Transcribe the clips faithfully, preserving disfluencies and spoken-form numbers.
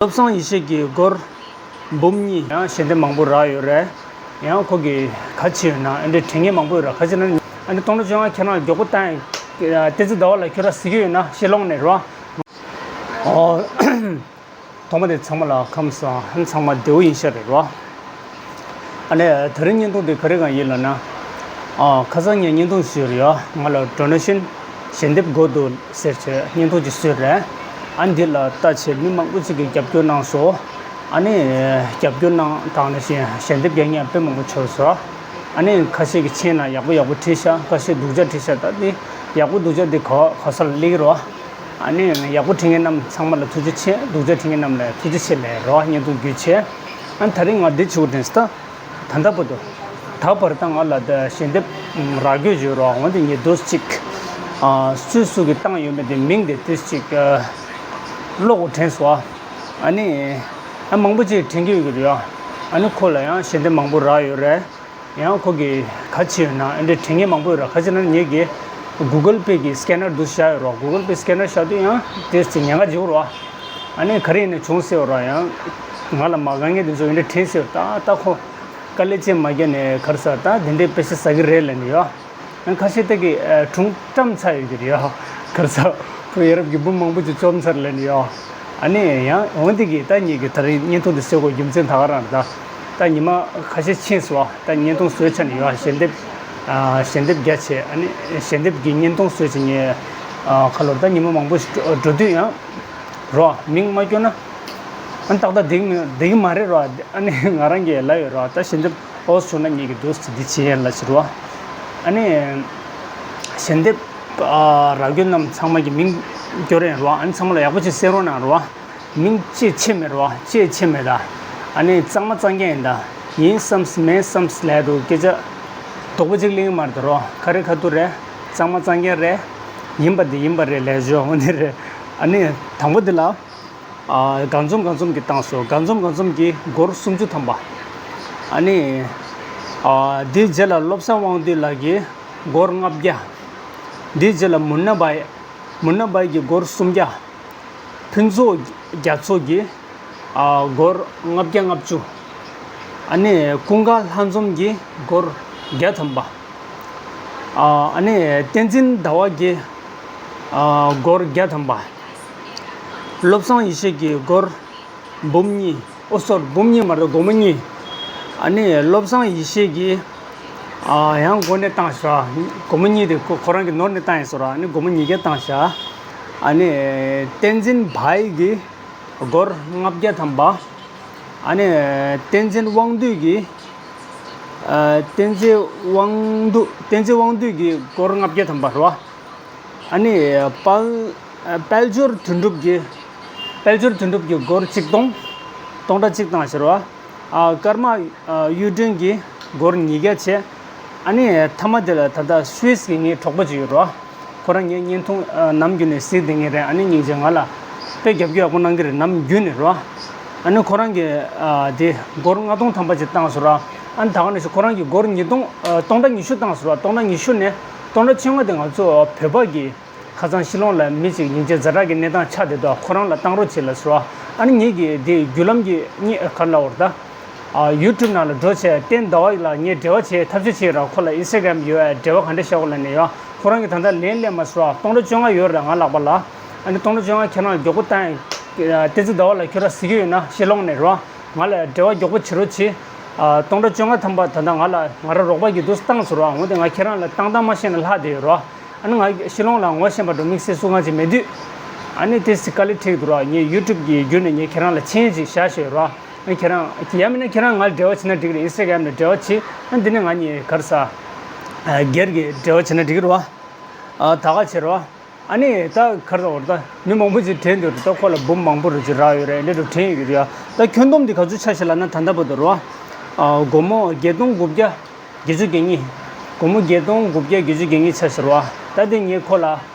བློ་བཟང་ཡེ་ཤེས་ཀྱི་སྒོར་འབུམ་གཉིས། ཡང་ཞལ་འདེབས་མང་པོ་རག་ཡོད་རེད། ཡང་ཁོ་གིས་ག་བྱས་ཡོད་ན་ཨ་འདྲ་དྲན་མཁན་མང་པོ་ཡོད་རེད། ག་བྱས་ན་ཨ་འདྲ་སྟོང་ཕྲག་བཅོ་ལྔ་ཁྱེད་རང་མགྱོགས་པོ་བཏང་ཡ། བསྟན་འཛིན་ཟླ་བ་ལགས་ཁྱོད་རང་གཟིགས་ཀྱི་ཡོད་ན་ཤེས་ལོང་ནས་རོ། ཨོ། ཐོག་མ་དེ་ཚང་མ་ལ་ཁམས་བཟང་། ཚང་མ་བདེ་པོ་ཡིན་ཤག་རེད་རོ། ཨ་ནི་དེ་རིང་བརྙན་ཐུང་དེ་ག་རེ་གང་ཡིན་ལབ་ན། ཨ། ཁ་སང་ངས་བརྙན་ཐུང་བཟོས་རེད་ཡ། ང་ལ་ཌོ་ནེ་ཤན་ཞལ་འདེབས་དགོས་འདུག་ཟེར་བྱས་བརྙན་ཐུང་ཅིག་བཟོས་རེད། ཨ་འདི་ལ་ལྟ་བྱས་མི་མང་པོ་ཅིག་གིས་རྒྱབ་སྐྱོར་གནང་སོང་། ཨ་ནི་རྒྱབ་སྐྱོར་གནང་དང་ནང་བཞིན་ཞལ་འདེབས་རྒྱག་མཁན་དཔེ་མང་པོ་འབྱོར་སོང་། ཨ་ནི་ཁ་ཤས་ཀྱི་མཆན་ལ་ཡག་པོ་ཡག་པོ་བྲིས་ཤག་ཁ་ཤས་སྡུག་ཅག་བྲིས་ཤག་ད་འདི་ཡག་པོ་སྡུག་ཅག་འདི་གོ་གོ་ས་ལ་སླེབས་ཀྱི་རེད། ཨ་ནི་ཡག་པོ་བྲིས་མཁན་རྣམས་ཚང་མ་ལ་ཐུགས་རྗེ་ཆེ། སྡུག་ཅག་བྲིས་མཁན་རྣམས་ལ་ཐུགས་རྗེ་ཆེ་ལབ་རོགས། བརྙན་ཐུང་བརྒྱུད་བྱས། ཨ་ནི་དེ་རིང་ང་འདི་བྱེད་དགོས་དྲན་སོང་། ད་ད་ལྟ་བར་དུ། ད་བར་ད་ང་ལ་ད་ཞལ་འདེབས་རག་རྒྱུ་ཡོད་རོགས། འོན་ཏེ་ངས་འདུག་ཅིག་ཨ། སུས་སུ་གིས་བཏང་ཡོད་མེད་དེ་མིང་དེ་འདུག་ཅིག་ཨ། ཀློག་དགོས་དྲན་སོང་ཨ། ཨ་ནི་ཨ་མང་པོ་ཅིག་དྲན་གྱི་ཡོད་ཀྱི་རེད་ཡ། ཨ་ནི་ཁོ་ལ་ཡང་ཞལ་འདེབས་མང་པོ་རག་ཡོད་རེད། ཡང་ཁོ་གིས་ག་བྱས་ཡོད་ན་ཨ་འདྲ་དྲན་མཁན་མང་པོ་ཡོད་ར། ག་བྱས་ན་ངེད་ཀྱིས་གུ་གལ་པེ་གི་སི་ཀེ་ནར་འདུག་བཞག་ཡོད་ར། གུ་གལ་པེ་སི་ཀེ་ནར་བཞག་དུས་ཡང་དེ་ཚེ་ཉེན་ཁ་འཇིག་ར། ཨ་ནི་ག་རེ་ཡིན་ན་བྱུང་ཟེར་བ་ར། ཡང་ང་ལ་མ་དགའ་མཁན་དེ་ཚོ་ཨ་འདྲ་དྲན་ཟེར་བ། ད་ད་ཁོ་དཀའ་ལས་ཅན་མ་བརྒྱབ་ནས་ག་རེ་ཟ། ད་དེ་འདྲའི་པེ་ས་ཟ་གི་རེད་ལབ་ནས་ཡོད། ཁ་ཤས་དེ་གི་ཨ་སྒྲུང་བཀྲམ་ཚར་ཡོད་ཀྱི་རེད་ཡ། ག་རེ་ཟ། བོད་ཡ་རབས་ཀྱི་འབུམ་མང་པོ་ཅིག་བཅོམ་ཚར་ལབ་ནས་ཡ། ཨ་ནི་ཡང་འོན་ཏེ་གི་ད་ངེད་ཀྱི་དེ་རིང་བརྙན་ཐུང་འདི་བཟོ་དགོས་རྒྱུ་མཚན་ད་ག་རང་རེད། ད་ད་ཉི་མ་ཁ་ཤས་ཕྱིན་སོང་བ། ད་བརྙན་ཐུང་བཟོས་ཚར་ནས་ཡ་ཞལ་འདེབས། ཨ་ཞལ་འདེབས་རྒྱག་བྱས། ཨ་ནི་ཞལ་འདེབས་ཀྱི་བརྙན་ཐུང་བཟོས་བྱས་ངས། ཨ་ཁ་ལོར་ད་ཉི་མ་མང་པོ་ཞིག་འགྲོ་འགྲོ་དུས་ཡང་རོ། མིང་མ་སྐྱོར་ན་ཨ་ནི་ཏག་ཏག་བསྡད་ཀྱི་མི་བསྡད་ཀྱི་མ་རེད་རོ། ཨ་ནི་ང་རང་གིས་ལབ་ཡོད་རོ། ད་ཞལ་འདེབས་ཨོ་བྱུང་ན་ངེད་ཀྱི་འདུག་སེ་འདི་བྱེད་ཡ་ལ་ཕྱིར་རོ། ཨ་ནི་ཞལ་འདེབས་ཨ་རག་རྒྱུ་རྣམས་ཚང་མ་གི་མིང་སྐྱོར་ཡིན་རོ། ཨ་ནི་ཚང་མ་ལ་ཡག་པོ་ཅིག་གསན་རོགས་གནང་རོ། མིང་ཅེས་ཆེ་མེད་རོ། ཅེས་ཆེ་མེད་ད། ཨ་ནི་གཙང་མ་གཙང་རྐྱང་ཡིན་ད། ཡིན་བསམས་མེད་བསམས་ལབ་འདུག་སྐད་ཆ་དོག་པོ་ཅིག་གླེང་གི་མ་རེད་ད་རོ། ཁ་རི་ཁ་ཐུག་རེད། གཙང་མ་གཙང་རྐྱང་རེད། ཡིན་པ་འདི་ཡིན་པ་རེད་ལབ་ཞོག་འོ་འདི་རེད། ཨ་ནི་དང་པོ་འདི་ལ། ཨ་དགའ་འཛོམས་དགའ་འཛོམས་ཀྱིས་བཏང་སོང་། དགའ་འཛོམས་དགའ་འཛོམས་ཀྱིས་སྒོར་སུམ་ཅུ་ཐམ་པ། ཨ་ནི་ཨ་དེའི་རྗེས་ལ་བློ་བཟང་དབང་འདུས་ལགས་ཀྱིས་སྒོར་ལྔ་བརྒྱ། དེའི་རྗེས་ལ་མུན་ནག་བྷའི། མུན་ནག་བྷའི་གིས་སྒོར་སུམ་བརྒྱ། ཕུན་ཚོགས་རྒྱ་མཚོ་གིས་ཨ་སྒོར་ལྔ་བརྒྱ་ལྔ་བཅུ། ཨ་ནི་ཀུན་དགའ་ལྷ་འཛོམས་ཀྱིས་སྒོར་བརྒྱ་ཐམ་པ། ཨ་ནི་བསྟན་འཛིན་ཟླ་བ་གིས་ཨ་སྒོར་བརྒྱ་ཐམ་པ། བློ་བཟང་ཡེ་ཤེས་ཀྱིས་སྒོར་འབུམ་གཉིས། ཨོ་སོར་འབུམ་གཉིས་མ་རེད། སྒོར་མོ་གཉིས། ཨ་ནི་བློ་བཟང་ཡེ་ཤེས་ཀྱིས་ཨ་ཡང་སྒོར་ནས་བཏང་ཤག་སྒོར་མོ་གཉིས་དེ་ཁོ་ཁོ་རང་གིས་ནོར་ནས་བཏང་ཡིན་ཟེར་ར། ཨ་ནི་སྒོར་མོ་ཉིས་བརྒྱ་བཏང་ཤག་ཨ་ནི་བསྟན་འཛིན་བྷའི་གིས་སྒོར་ལྔ་བརྒྱ་ཐམ་པ། ཨ་ནི་བསྟན་འཛིན་དབང་འདུས་ཀྱིས། ཨ་བསྟན་འཛིན་དབང་འདུས། བསྟན་འཛིན་དབང་འདུས་ཀྱིས་སྒོར་ལྔ་བརྒྱ་ཐམ་པ་རེད་བ། ཨ་ནི་དཔལ། དཔལ་འབྱོར་དོན་གྲུབ་ཀྱིས། དཔལ་འབྱོར་དོན་གྲུབ་ཀྱིས་སྒོར་གཅིག་སྟོང་། སྟོང་ཕྲག་གཅིག་བཏང་ཟེར་བ། ཨ་ཀརྨ་གཡུ་སྒྲོན་གྱིས་སྒོར་ཉིས་བརྒྱ་བྱས། ཨ་ནི་མཐའ་མ་དེ་ལ་ད་ལྟ་སུད་སི་གི་ངའི་གྲོགས་པོ་ཅིག་ཡོད་རེད་བ། ཁོ་རང་ངའི་བརྙན་ཐུང་ཨ་ནམ་རྒྱུན་ནས་གཟིགས་བསྡད་མཁན་རེད། ཨ་ནི་སྙིང་རྗེ། ང་ལ་དཔེ་རྒྱབ་སྐྱོར་ཡག་པོ་གནང་གི་རེད། ནམ་རྒྱུན་ནས་རེད་བ། ཨ་ནི་ཁོ་རང་གིས་ཨ་དེ་སྒོར་ལྔ་སྟོང་ཐམ་པ་ཅིག་བཏང་ཟེར་བ། ཨ་ནི་ད་ག་ནང་བཞིན་ཁོ་རང་གིས་སྒོར་ཉིས་སྟོང་ཨ་སྟོང་ཕྲག་ཉི་ཤུ་བཏང་ཟེར་བ། སྟོང་ཕྲག་ཉི་ཤུ་ནས་སྟོང་ཕྲག་བཅོ་ལྔ་དེ་ང་ཚོ་བོད་པ་གི་ཁ་སང་ཤི་ལོང་ལ་མི་གཅིག་སྙིང་རྗེ་ཛ་དྲག་གི་གནས་སྟངས་ཆགས་བསྡད་འདུག་ཁོ་རང་ལ་བཏང་རོགས་བྱེད་ལ་ཟེར་བ། ཨ་ནི་ངེད་ཀྱིས་དེ་བརྒྱུད་ལམ་གྱི་གཉིས་ག་རེ་ལབ་དགོས་རེད་ད། ཨ་ཡུ་ཊུབ་ནང་ལ་འགྲོ་བྱས་བསྟན་ཟླ་བ་ལ་ངས་འབྲེལ་བ་བྱས་ཐབས་ཤེས་བྱས་ར། ཁོ་ལ་ཨིན་སི་ཊ་གྷ་རམ་ཡོད་ཨ། འབྲེལ་བ་ག་འདྲ་བྱ་དགོས་ལབ་ནས་ཡོད། ཁོ་རང་གིས་ད་ལྟ་ལན་སླེབས་མ་སོང་བ། སྟོང་ཕྲག་བཅོ་ལྔ་ཡོད་རེད་ང་ལག་པ་ལ། ཨ་ནི་སྟོང་ཕྲག་བཅོ་ལྔ་ཁྱེད་རང་མགྱོགས་པོ་བཏང་། བསྟན་འཛིན་ཟླ་བ་ལ་ཁྱོད་རང་གཟིགས་ཀྱི་ཡོད་ན་ཤི་ལོང་ནས་ར། ང་ལ་འབྲེལ་བ་མགྱོགས་པོ་བྱེད་རོགས་གྱིས། ཨ་སྟོང་ཕྲག་བཅོ་ལྔ་ཐམ་པ་ད་ལྟ་ང་ལ་ང་རང་རོགས་པ་གིས་འདུག་སེ་བཏང་སོང་ར། འོན་ཏེ་ང་ཁྱེད་རང་ལ་བཏང་བཏང་མ་ཤེས་ན་ལྷག་བསྡད་ཡོད་ར། ཨ་ནི་ང་ཤི་ལོང་ལ་ངོ་ཤེས་པ་འགྲོ་དམིགས་བསལ་སུ་གང་ཅིག་མེད་དུས། ཨ་ནི་དེ་སི་དཀའ་ལས་འཕྲད་ཀྱི་འདུག་ར། ངས་ཡུ་ཊུབ་ཀྱི་བརྒྱུད་ནས་ངས་ཁྱེད་རང་ལ་མཆན་ཅིག་བཞག་བཞག་ཡོད་ར། ཨ་ཁྱེད་རང་ཡང་མིན་ན་ཁྱེད་རང་ང་ལ་འབྲེལ་བ་བྱེད་ན་འགྲིག་རེད། ཨིན་སི་ཊ་གྷ་རམ་ལ་འབྲེལ་བ་བྱེད། ཨ་འདི་ནས་ང་གཉིས་ག་རེ་ཟ། ཨ་སྒེར་གྱི་འབྲེལ་བ་བྱེད་ན་འགྲིག་གི་རེད་བ། ཨ་ད་ག་བྱེད་རེད་བ། ཨ་ནི་ད་ག་རེ་ཟ་འོ་ད་མི་མང་པོ་ཅིག་དྲན་འདུག་ད་ཁོ་ལ་འབུམ་མང་པོ་རེ་ཅིག་རག་ཡོད་རེད། འདི་འདྲ་དྲན་ཡོད་ཀྱི་རེད་ཡ། ད་ཁྱོན་བསྡོམས་འདི་ག་ཚོད་ཆགས་ཤག་ལབ་ན་ད་ལྟ་བར་དུ་རེད་བ། ཨ་སྒོར་མོ་བརྒྱད་སྟོང་དགུ་བརྒྱ་བརྒྱད་ཅུ་གྱ་གཉིས། སྒོར་མོ་བརྒྱད་སྟོང་དགུ་བརྒྱ་བརྒྱད་ཅུ་གྱ་གཉིས་ཆགས་ཤག་རེད་བ། ད་དེ་ངས་ཁོ་ལ་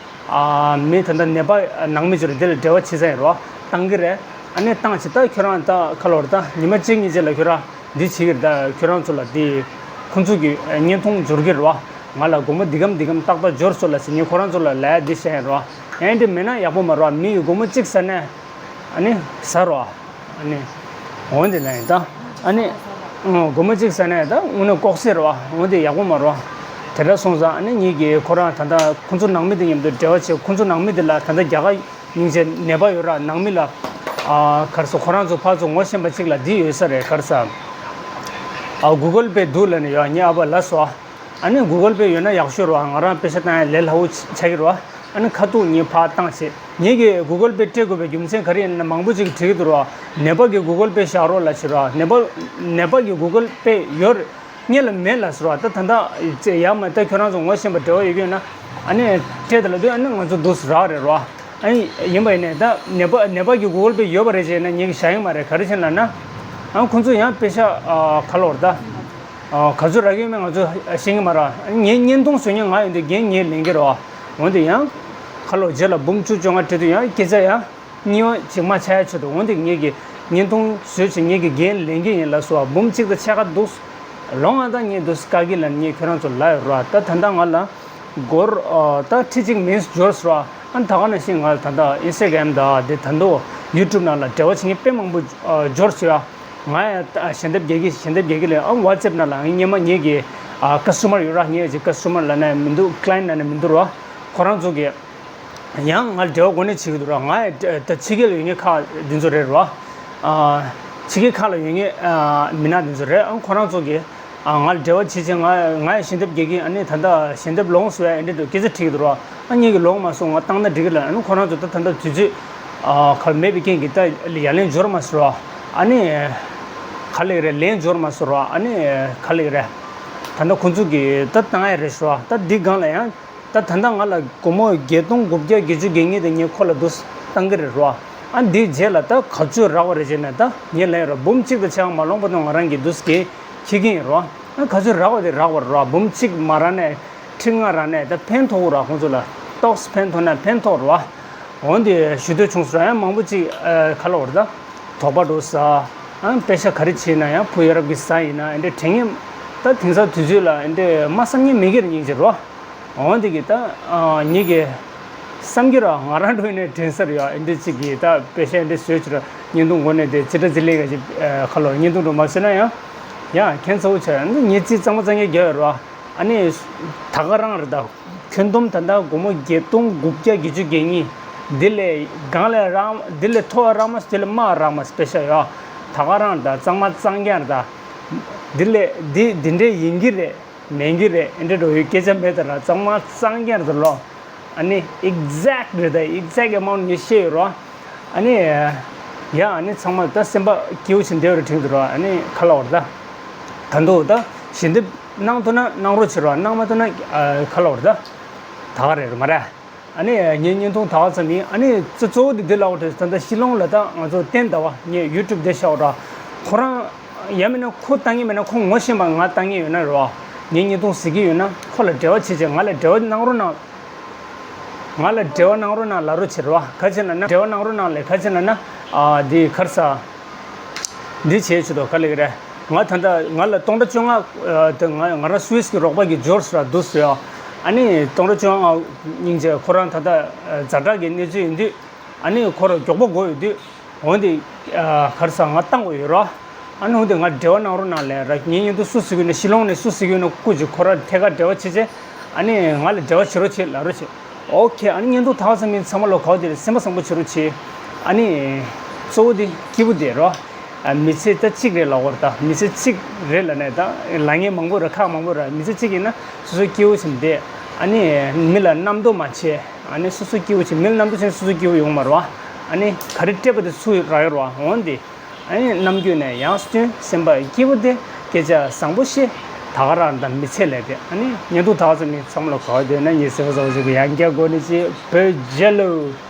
ཨ་མི་ད་ལྟ་ནད་པ་ནང་མི་ཅིག་རེད། དེ་ལ་འབྲེལ་བ་བྱེད་ས་ཡིན་རེད་བ། བཏང་གི་རེད། ཨ་ནི་བཏང་བྱས་ད་ཁྱོད་རང་ད་ག་ལབ་དགོས་རེད། ད་ཉི་མ་གཅིག་གཉིས་རྗེས་ལ་ཁྱོད་རང་འདི་བྱེད་ཀྱི་རེད། ད་ཁྱོད་རང་ཚོ་ལ་འདི་ཁོང་ཚོ་གི་བརྙན་ཐུང་འབྱོར་གྱི་རེད་བ། ང་ལ་སྒོར་མོ་འདི་གམ་འདི་གམ་ཏག་ཏག་འབྱོར་སོང་ལབ་ཟེར་ངས་ཁོ་རང་ཚོ་ལ་ལབ་ཡ་འདི་བཤད་ཡིན་རེད་བ། ཨེ་འདི་མེད་ན་ཡག་པོ་མ་རེད་བ། མི་ཡི་སྒོར་མོ་གཅིག་ཟ་ནས་ཨ་ནི་ཟ་རེད་བ། ཨ་ནི། འོན་ཏེ་ལན་ད། ཨ་ནི། སྒོར་མོ་གཅིག་ཟ་ནས་ད་དངོས་གནས་ལྐོག་ཟ་རེད་བ། འོན་ཏེ་ཡག་པོ་མ་རེད་བ། དེ་འདྲ་སོང་ཙང་ཨ་ནི་ངེད་ཀྱིས་ཁོ་རང་ད་ལྟ་ཁོང་ཚོ་ནང་མི་དེ་མཉམ་དུ་འབྲེལ་བ་བྱས། ཁོང་ཚོ་ནང་མི་དེ་ལ་ད་ལྟ་རྒྱ་གར་སྙིང་རྗེ་ནད་པ་ཡོད་ར། ནང་མི་ལ། ཨ་ག་རེ་ཟེར། ཁོ་རང་ཚོ་ཕར་ཚུར་ངོ་ཤེས་པ་གཅིག་ལ་འདི་ཡོད་ས་རེད། ག་རེ་ཟེར། ཨ་གུ་གལ་པེ་འདུག་ལབ་ནས་ཡོད། ངས་ཨ་ཕ་ལབ་སོང་། ཨ་ནི་གུ་གལ་པེ་ཡོད་ན་ཡག་ཤོས་རེད་བ། ང་རང་པེ་ཤ་བཏང་ཡ་ལས་སླ་བོ་ཆགས་ཀྱི་རེད་བ། ཨ་ནི་ཁ་ཐུག་ངས་ཕར་བཏང་བྱས། ངེད་ཀྱིས་གུ་གལ་པེ་སྤྲད་དགོས་པའི་རྒྱུ་མཚན་ག་རེ་ཡིན་ན། མང་པོ་ཅིག་དྲིས་ཀྱི་འདུག་ར། ནད་པ་གི་གུ་གལ་པེ་བཞག་རོགས་ལབ་བྱས་ར། ནད་པ། ནད་པ་གི་གུ་གལ་པེ་ཡོད་རེད། ངེད་ལ་མེད་ལབ་སོང་ར། ད་ད་ལྟ་ཡག་མ། ད་ཁྱོད་རང་ཚོ་ངོ་ཤེས་པ་འབྲེལ་བ་ཡོད་ཀྱི་ཡོད་ན། ཨ་ནི་སྤྲད་དང་ལབ་དུས་ཨ་ནི་ང་ཚོ་འདུག་སེ་རག་རེད་ར། ཨ་ནི་ཡིན་པ་ཡིན་ནའི་ད་ནད་པ། ནད་པ་གི་གུ་གལ་པེ་ཡོད་པ་རེད་ཅེ་ན་ངེད་ཀྱིས་བཞག་ཡི་མ་རེད། ག་རེ་བྱས་ན་ལབ་ན། ཨ་ཁོང་ཚོ་ཡང་པེ་ཤ་ཨ་ག་རེ་ལབ་དགོས་རེད་ད། ཨ་ག་ཚོད་རག་གི་ཡོད་མེད་ང་ཚོ་ཤེས་ཀྱི་མ་རེད། ངས་བརྙན་ཐུང་བཟོ་མཁན་ང་ཡིན་དུས་འགན་ངས་ལེན་གྱི་རེད་བ། འོན་ཏེ་ཡང་ག་རེ་ལབ། རྗེས་ལ་འབུམ་བཅུ་བཅོ་ལྔ་སྤྲད་དུས་ཡང་སྐད་ཆ་ཡང་གཉིས་པ་ཅིག་མ་ཆགས་ཡ་ཆེད་དུ། འོན་ཏེ་ངེད་ཀྱིས་བརྙན་ཐུང་བཟོས་བྱས་ངེད་ཀྱིས་འགན་ལེན་གྱི་ཡིན་ལབ་སོང་བ། འབུམ་གཅིག་དང་ཕྱེད་ཀ་འདུག་སེ་ལོང་། ཨ་ད་ངས་འདུག་སེ་བཀག་གི་ལབ་ནས་ངས་ཁྱོད་རང་ཚོ་ལབ་ཡོད་རེད་བ། ད་ད་ལྟ་ང་ལ་སྒོར་ཨ་ད་ཁྲི་གཅིག་མིན་འབྱོར་སོང་ར། ཨ་ད་ག་ནང་བཞིན་ང་ད་ལྟ་ཨིན་སི་ཊ་གྷ་རམ་དང་དེ་ད་དུང་ཡུ་ཊུབ་ནང་ལ་འབྲེལ་བ་བྱེད་མཁན་དཔེ་མང་པོ་ཨ་འབྱོར་སོང་ཡ། ང་ཡང་ད་ཞལ་འདེབས་རྒྱག་གི། ཞལ་འདེབས་རྒྱག་གི་ལབ། ཨ་ཝ་ཊི་སེབ་ནང་ལ་ངས་སྔོན་མ་ངེད་ཀྱི་ཨ་ཀ་སི་ཊ་མར་ཡོད་ར། ངེད་ཀྱི་ཀ་སི་ཊ་མར་ལབ་ན་ཡང་མི་འདུག་ཀ་ལ་ཡེན་ཊི་ལབ་ན་མི་འདུག་ར། ཁོ་རང་ཚོ་གིས་ཡང་ང་ལ་འབྲེལ་བ་འགོ་ནས་བྱེད་ཀྱི་འདུག་ར། ང་ཡང་ད་ཕྱི་རྒྱལ་ལ་ཡོད་མཁན་ཁག་འདི་ཚོ་རེད་ར། ཨ་ཕྱི་རྒྱལ་ཁག་ལ་ཡོད་མཁན་ཨ་མི་སྣ་འདི་ཚོ་རེད། ཨ་ཁོ་རང་ཚོ་གིས་ཨ་ང་ལ་འབྲེལ་བ་བྱེད་བྱས། ང་ང་ཡང་ཞལ་འདེབས་རྒྱག་གི། ཨ་ནི་ད་ལྟ་ཞལ་འདེབས་ལོངས་སོང་ཡ་འདི་འདྲ་སྐད་ཆ་དྲིས་ཀྱི་འདུག་ར། ཨ་ངེད་ཀྱིས་ལོངས་མ་སོང་། ང་བཏང་ན་འགྲིག་གི་ལབ། ཨ་ནི་ཁོ་རང་ཚོ་ད་ད་ལྟ་དུས་ཚོད་ཨ་ག་མེད་པའི་རྐྱེན་གྱིས་ད་ཡ་ལན་འབྱོར་མ་སོང་ར། ཨ་ནི་ག་ལབ་ཀྱི་རེད། ལན་འབྱོར་མ་སོང་ར། ཨ་ནི་ག་ལབ་ཀྱི་རེད། ད་ལྟ་ཁོ་ཚོ་གིས་ད་བཏང་ཡ་རེད་ཤག་ར། ད་འདི་སྒང་ལ་ཡང་ད་ད་ལྟ་ང་ལ་སྒོར་མོ་བརྒྱད་སྟོང་དགུ་བརྒྱ་བརྒྱད་ཅུ་གྱ་གཉིས་དེ་ངས་ཁོ་ལ་འདུག་སེ་བཏང་གི་རེད་ར། ཨ་འདིའི་རྗེས་ལ་ད་ག་ཚོད་རག་པ་རེད་ཅེ་ན། ད་ངས་ལབ་ཡོད་ར། འབུམ་གཅིག་དང་ཕྱེད་ཀ་མ་ལོངས་བར་དུ་ང་རང་གིས་འདུག་སེ་འཁྱེར་གྱི་ཡིན་ར། ཨ་ག་ཚོད་རག་པ་དེ་རག་པ་ར། འབུམ་གཅིག་མ་རག་ནའི་ཁྲི་ལྔ་རག་ནའི་ད་ཕན་ཐོགས་ར། ཁོང་ཚོ་ལ་ཏོག་ཙམ་ཕན་ཐོགས་ན་ཕན་ཐོགས་ར། འོན་ཏེ་ཞུ་འདོད་བྱུང་སོང་ར། ཡང་མང་པོ་ཅིག་ཨ་ག་ལབ་དགོས་རེད་ད། དོགས་པ་འདྲ་ཟ། ཨ་པེ་ཤ་ག་རེ་བྱས་ན་ཡང་བུ་ཡ་རབས་ཀྱི་ཟ་ཡིན་ན་འདི་འདྲ་དྲན་མཁན་ད་དེང་སང་དུས་ཚོད་ལ་འདི་འདྲ་མ་བསམ་མཁན་མེད་ཀྱི་རེད། སྙིང་རྗེ་ར། འོན་ཏེ་གི་ད་ཨ་ངེད་ཀྱིས་བསམ་གྱི་ར། ང་རང་འགྲོ་ནས་དྲན་ས་རེད་ཡ། འདི་འདྲ་ཅིག་གིས་ད་པེ་ཤ་འདི་འདྲ་བཟོས་བྱས་ར། བརྙན་ཐུང་འགོ་ནས་དེ་ཅི་འདྲ་ཅིག་ལས་ཀ་ཅིག་ཨ་ག་ལབ་དགོས། བརྙན་ཐུང་འདྲ་མ་བཟོས་ན་ཡང་ཡ་ཁྱད་མཚར་པོ་ཆགས། འདི་ངས་རྩིས་གཙང་མ་གཙང་རྐྱང་རྒྱག་ཡོད་ར། ཨ་ནི་ད་ག་རང་རེད་ད། ཁྱོན་བསྡོམས་ད་ལྟ་སྒོར་མོ་བརྒྱད་སྟོང་དགུ་བརྒྱ་བརྒྱད་ཅུ་གྱ་གཉིས། འདི་ལས་སྒང་ལས་རག། འདི་ལས་མཐོ་བ་རག་མ་སོང་། འདི་ལས་དམའ་བ་རག་མ་སོང་། པེ་ཤ་ཡ་ད་ག་རང་རེད་ད། གཙང་མ་གཙང་རྐྱང་རེད་ད། འདི་ལས་འདི་འདི་འདྲ་ཡིན་གྱི་རེད་མིན་གྱི་རེད་འདི་འདྲ་འགྲོ་ཡོད་སྐད་ཆ་མེད་ད་ར། གཙང་མ་གཙང་རྐྱང་རེད་ད་ལོ། ཨ་ནི་ཨེག་ཛེག་རེད་ད། ཨེག་ཛེག་ཨ་མའུན་ཊི་ངས་བཤད་ཡོད་ར། ཨ་ནི་ཡ་ཨ་ནི་ཚང་མ་ད་སེམས་པ་སྐྱིད་པོ་བྱས་བསྡད་ཡོད་རེད་དྲན་གྱི་འདུག་ར། ཨ་ནི་ག་ལབ་དགོས་རེད་ད། ད་དུང་ད་ཞལ་འདེབས་གནང་ཐུབ་ན་གནང་རོགས་བྱེད་ར། གནང་མ་ཐུབ་ན་ཨ་ག་ལབ་དགོས་རེད་ད། ད་ག་རེད་རེད་མ་རེད། ཨ་ནི་ངའི་བརྙན་ཐུང་ད་ག་ཙམ་ཡིན། ཨ་ནི་གཙོ་གཙོ་བོ་དེ་འདི་ལབ་དགོས་རེད། ད་ལྟ་ཤི་ལོང་ལ་ད་ང་ཚོ་བསྟན་ཟླ་བ་ངས་ཡུ་ཊུབ་འདི་བཞག་ར། ཁོ་རང་ཡང་མིན་ན་ཁོ་བཏང་མཁན་མིན་ན་ཁོ་ངོ་ཤེས་པ་ང་བཏང་མཁན་ཡོད་ན་རེད་བ། ངའི་བརྙན་ཐུང་གཟིགས་ཀྱི་ཡོད་ན་ཁོ་ལ་འབྲེལ་བ་བྱེད་བྱས། ང་ལ་འབྲེལ་བ་གནང་རོགས་གནང་། ང་ལ་འབྲེལ་བ་གནང་རོགས་གནང་ལབ་རོགས་བྱེད་རོགས། ག་ཅི་ལབ་ན་འབྲེལ་བ་གནང་རོགས་གནང་ལབ། ག་ཅི་ལབ་ན་ཨ་འདི་ག་རེ་ཟེར། འདི་བྱས་ཆོག་དོ། ག་ལབ་ཀྱི་རེད། ང་ད་ལྟ་ང་ལ་སྟོང་ཕྲག་བཅོ་ལྔ་ཨ་དེ་ང་ང་རང་སུད་སི་གི་རོགས་པ་གིས་འབྱོར་སོང་ར། འདུག་སེ་ཡ། ཨ་ནི་སྟོང་ཕྲག་བཅོ་ལྔ་སྙིང་རྗེ། ཁོ་རང་ད་ལྟ་ཨ་ཛ་དྲག་གི་གནས་ཚུལ་ཡིན་དུས། ཨ་ནི་ཁོ་རང་མགྱོགས་པོ་དགོས་ཡོད་དུས། འོན་ཏེ་ཨ་ག་རེ་ཟེར། ང་བཏང་དགོས་ཡོད་ར། ཨ་ནི་འོན་ཏེ་ང་འབྲེལ་བ་གནང་རོགས་གནང་ལབ་ར། ངའི་བརྙན་ཐུང་སུ་གཟིགས་ཡོད་ན། ཤི་ལོང་ནས་སུ་གཟིགས་ཡོད་ན་སྐུ་མཁྱེན། ཁོ་རང་ཐད་ཀར་འབྲེལ་བ་བྱེད་བྱས། ཨ་ནི་ང་ལ་འབྲེལ་བ་བྱེད་རོགས་བྱེད་ལབ་རོགས་བྱེད། ཨོ་ཁེ། ཨ་ནི་བརྙན་ཐུང་ད་ག་ཙམ་ཡིན། ཚང་མ་ལོ་གའོ་དེ་ལ་སེམས་པ་བཟང་པོ་བྱེད་རོགས་བྱེད། ཨ་ནི་གཙོ་བོ་དེ་སྐྱིད་པོ་བསྡད་རོགས། ཨ་མི་ཚེ་ད་གཅིག་རེད་ལབ་དགོས་རེད་ད། མི་ཚེ་གཅིག་རེད་ལབ་ནས་ད་ལབ་མཁན་མང་པོ་རེད། ཁག་མང་པོ་རེད། མི་ཚེ་གཅིག་ཡིན་ན་སོ་སོ་སྐྱིད་པོ་བྱས་བསྡད། ཨ་ནི་མི་ལ་རྣམ་རྟོག་མ་བྱེད། ཨ་ནི་སོ་སོ་སྐྱིད་པོ་བྱེད། མི་ལ་རྣམ་རྟོག་བྱས་ན་སོ་སོ་སྐྱིད་པོ་ཡོང་མ་རེད་བ། ཨ་ནི་ག་རེ་སྤྲད་པ་དེ་ཚུར་རག་ཡོད་རེད་བ། འོན་ཏེ། ཨ་ནི་ནམ་རྒྱུན་ནས་ཡང་སྐྱོན། སེམས་པ་སྐྱིད་པོ་བསྡད། སྐད་ཆ་བཟང་པོ་བཤད། ད་ག་རང་དང་མི་ཚེ་ལས་བསྡད། ཨ་ནི་བརྙན་ཐུང་ད་ག་ཙམ་ཡིན། ཚང་མ་ལ་ག་བ་འདོད་ན་ངའི་སེམས་པ་བཟང་པོ་ཞིག་གི་ཡང་བསྐྱར་སྒོ་ནས་ཅིག་བོད་རྒྱལ་ལོ།